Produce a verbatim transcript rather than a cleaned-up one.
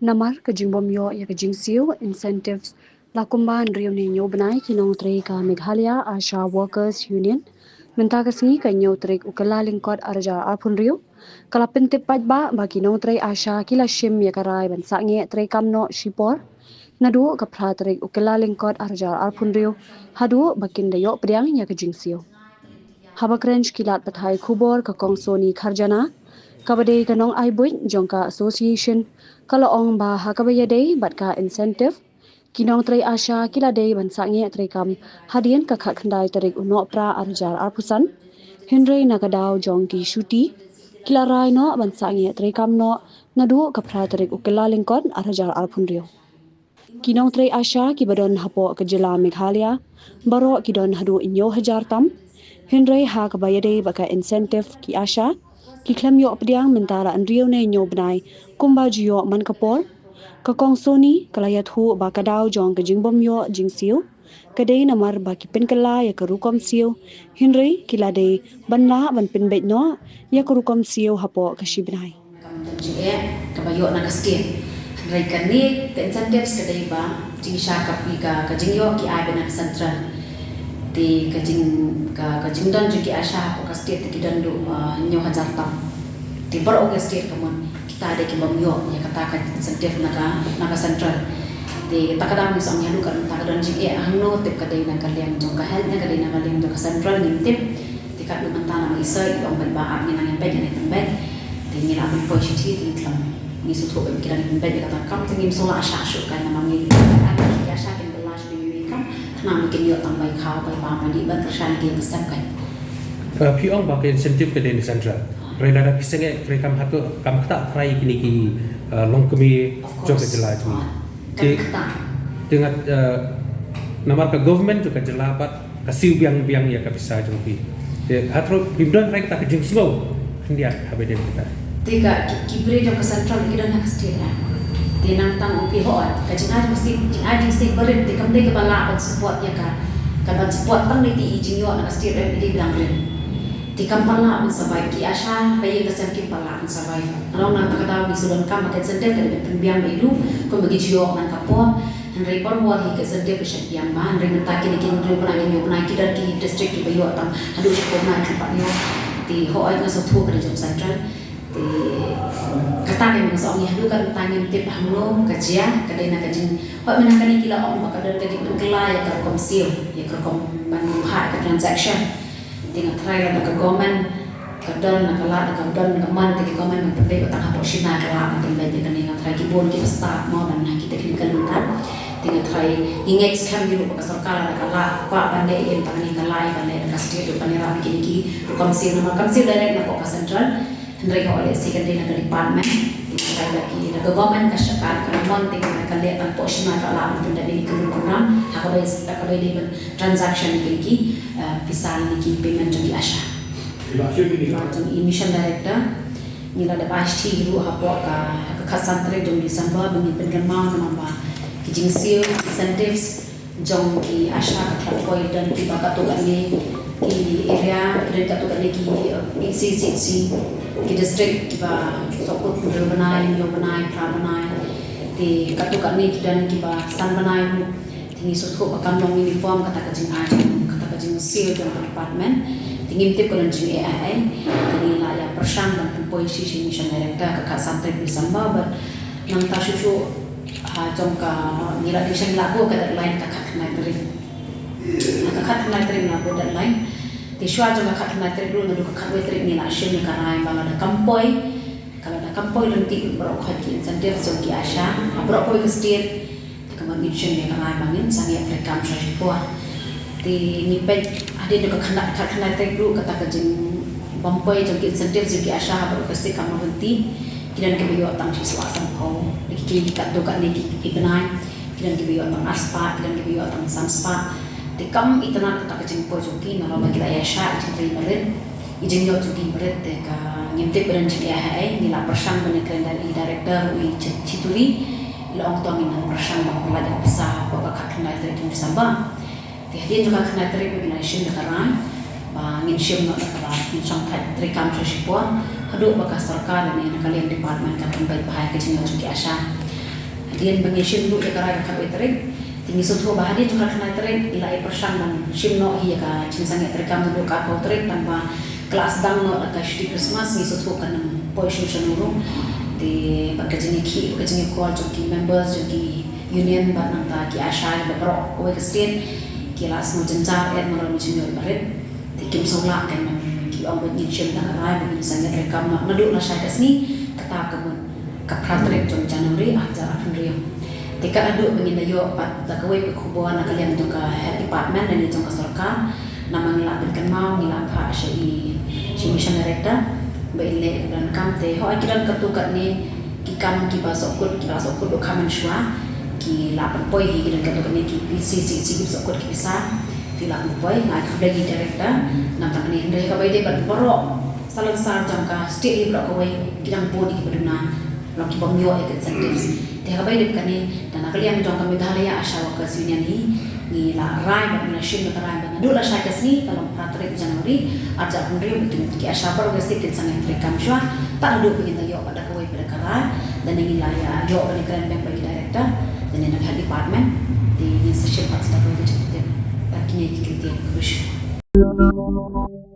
Namar ka jingbym ïoh ïa ka jingsiew, incentives, la kumba hynriew ne hynñiew bnai, ki nongtrei ka Meghalaya ASHA Workers Union mynta ka sngi ka hynñiew tarik u Kyllalyngkot arhajar arphew hynriew ka la pyntip paidbah ba ki nongtrei ASHA ki la shim ïa ka rai ban sangeh treikam noh shipor naduh ka phra tarik u Kyllalyngkot arhajar arphew hynriew haduh ba kin da ïoh pdiang ïa ka jingsiew. Haba kren sha ki lad pathai khubor ka Kong Sony Kharjana, kaba dei ka nongai buit jong ka association, ka la ong ba ha kaba ïadei bad ka incentive, ki nongtrei ASHA ki la dei ban sangeh treikam hadien ka khatkhyndai tarik u Nohprah arhajar arphew san, hynrei na ka daw jong ki shuti ki la rai noh ban sangeh treikam noh naduh ka phra tarik u Kyllalyngkot arhajar arphew hynriew. Ki nongtrei ASHA kiba don hapoh ka jylla Meghalaya baroh ki don haduh hynñiew hajar tam, hynrei ha kaba ïadei bad ka incentive ki ASHA ki khlem ïoh pdiang mynta la hynriew ne hynñiew bnai kumba ju ïoh man ka por. Ka Kong Sony ka la ïathuh ba ka daw jong ka jingbym ïoh jingsiew ka dei namar ba ki pynkylla ïa ka rukom siew, hynrei ki la dei ban lah ban pynbeit noh ïa ka rukom siew hapoh ka shi bnai. Kam don jingeh kaba ïoh na ka state. Hynrei kane ka incentives ka dei ba jingshisha ka pi ka, ka jingïoh ki ai beit na ka central. Te ka jing, ka, ka jingdon jong ki ASHA hapoh ka state te ki don haduh, uh, hynñiew hajar tam. Te baroh ka state ka mut kita dei ki bym ïoh ïa kata ka incentive na ka, na ka central. Te kata ka daw ngi shu ong ïa haduh ka, kata ka don jingeh hangno, tip ka dei na ka liang jong ka health ne ka dei na ka liang jong ka central ngim tip. Te katno mynta namar i sa i ong bad ba ap ngi nang ïa beit ïa ngi pynbeit. Te ngi la pynpoi shithi te ngi khlem, ngi sngewthuh ba ki dang pynbeit ïa kata ka kam te ngim sngewlah shah shuh kai namar ngi ap ngi ïa shah kin bylla shuh ïa ngi kam khnang ba kin ïoh tang bai khaw bai bam bai dih ban kyrshan ïa ki ïa ka sem kai. Eh, phi ong ba ka incentive ka dei na central. Hynrei lada phi sangeh treikam hato kam ktah trai kine ki, eh, longkmie jong ka jylla jong ngi. Te, te nga, eh, namar ka government jong ka jylla pat ka siew biang biang ïa ka pisa jong phi. Te hato phim don trai kata ka jingsngew khyndiat haba ïadei bad kata. Te ka ki, ki briew jong ka central ki don ha ka state, eh. Te nang tang ong phi hooid ka jingai jong state, jingai jong state barit te kam dei kaba lah ban support ïa ka, ka ban support tang ïa ki jingïoh na ka state rem ïa ki biang rit. Te kam pat lah ban survive ki ASHA, ka ïing ka sem kim pat lah ban survive. Nga ong na kata ka daw ngi shu donkam ba ka incentive ka dei ban pynbiang ba ïa u, kumba ki ju ïoh man ka por. Hynrei por por hi ka incentive ka shah biang bha, hynrei mynta kine ki hynriew bnai, hynñiew bnai ki don ki district kiba ïoh tang haduh shiphew bnai kim pat ïoh. Te hooid nga sngewthuh ka dei jong central. Te kata ka nga shu ong ïa haduh katne mynta ngim tip hangno ka jia, ka dei na ka jing, hooid mynta kane ki la ong ba ka don ka jingpynkylla ïa ka rukom siew, ïa ka rukom ban bha ïa ka transaction. Te nga tharai lada ka government ka don na ka lad, ka don ka mon te ka government kan pynbeit, tang hapoh Shina ka lad kan pynbeit ïa kane. Nga tharai ki bun kiba stad mo ban ha ki technical mynta. Te nga tharai ngi ngeit skhem hi ruh ba ka sorkar lada ka lah kwah ban leh ïa kane ka lad, ban leh da ka state ruh ban ïarap ïa kine ki rukom siew namar kam siew direct na hapoh ka central. Hynrei ka leh shisha ka dei na ka department. Te nga tharai ba ki, da ka government ka shakar ka mon te ka leh tang hapoh Shina ka lad ban pynbeit ïa ki rukom ram ha kaba, ha kaba dei ban transaction ïa kine ki, eh, pisa ne ki payment jong ki ASHA. Jong i Mission Director, ngi la dep ai shithi hi ruh hapoh ka, ha ka khatsan tarik jong December ba ngin pynkynmaw namar ba ki jingsiew, incentives jong ki ASHA ka khlem poi, don kiba katto katne ki area, ki don katto katne ki, eh, C C C, ki district kiba shu kut hynriew bnai, hynñiew bnai, phra bnai. Te katto katne ki don kiba san bnai ruh. Te ngi sngewthuh ba kam long uniform kata ka jingai jong, kata ka jingsiew jong ka department. Te ngim tip ka don jingeh ei ei. Te ngi la ïa pyrshang ban pynpoi sha i Mission Director ha ka khatsan tarik December bad nangta shuh shuh ha jong ka, ngi la dei sha, ngi la buh ka deadline ka khatkhyndai tarik. Ha ka khatkhyndai tarik ngi la buh deadline. Te shuwa jong ka khatkhyndai tarik ruh naduh ka khatwei tarik ngi la shim ïa ka rai ba lada kam poi, ka lada kam poi lynti baroh khoit ki incentive jong ki ASHA ha baroh kawei ka state, te ka mut ngin shim ïa ka rai ba ngin sangeh treikam sha shipor. Te ngi peit hadien ka khyndai, khatkhyndai tarik ruh kata ka jingbym poi jong ki incentive jong ki ASHA ha baroh ka state kam long lynti. Ki don kiba ïoh tang shi spah sanphew, ki, ki katto katne ki, ki bnai. Ki don kiba ïoh tang ar spah, ki don kiba ïoh tang san spah. Te kam itynnad kata ka jingpoi jong ki, nalor ba ki la ïaishah ïa ki jingtrei barit, ïa ki jingïoh jong ki barit, te ka ngim tip ba don jingeh ha ei, ngi la pyrshang ban ïakren bad i director, i Chi-, Chituri, i la ong to ngin nang pyrshang ban pynlait ïa ka pisa hapoh ka khatkhyndai tarik jong December. Te hadien jong ka khatkhyndai tarik ba ngin ïa shim ïa ka rai ba ngin shim noh da kaba ngin shong thait treikam sha shipor haduh ba ka sorkar lane na ka liang department kan pynbeit bha ïa ka jingïoh jong ki ASHA. Hadien ba ngi shim duh ïa ka rai ka khatwei tarik, te ngi sngewthuh ba hadien jong ka khatkhyndai tarik ngi la ïa pyrshang ban shim noh hi ïa ka jingsangeh treikam naduh ka arphew tarik, tang ba ka la sdang noh da ka shuti Christmas, ngi sngewthuh kan ym poi shuh shano ruh. Te bad ka jingïakhih bad ka jingïakol jong ki members jong ki union bad nangta ki ASHA ba baroh kawei ka state ki la sngew jynjar eh namar ba jingïoh barit. Te kim sngewlah kan, ki ong ba ngin shim da ka rai ba ngin sangeh treikam noh naduh lashai ka sngi, kata ka mut ka phra tarik jong January arhajar arphew hynriew. Te kat haduh ba ngin da ïoh pat da kawei ka khubor na ka liang jong ka health department lane jong ka sorkar, namar ngi la pynkynmaw, ngi la phah sha i, sha i mission director ba in leh ïa ka donkam. Te hooid, ki don katto katne ki kam kiba sahkut, kiba sahkut ruh ka mynshuwa, ki la pynpoi hi, ki don katto katne ki pisa, ki pisa, ki sahkut ki pisa, ki la pynpoi. Nga ai khublei ïa i director namar kane, hynrei kaba ïadei bad baroh salonsar jong ka state hi baroh kawei ki dang bun kiba duna, baroh kiba ym ïoh ïa ka incentives. Te kaba ïadei bad kane, da na ka liang jong ka Meghalaya ASHA Workers Union hi, ngi la rai bad ngi la shim da ka rai ba naduh lashai ka sngi, ka long phra tarik January arhajar arphew hynriew, ba kin, ki ASHA baroh ka state kin sangeh treikam shuwa tad haduh ba ngin da ïoh pat da kawei pat da ka rai. Lane ngi la ïa ïoh ban ïakren beit bad i director lane na ka health department, te ngin sa shim pat sa da kawei ka jingtip. Te kine ki kyntien, khublei shibun.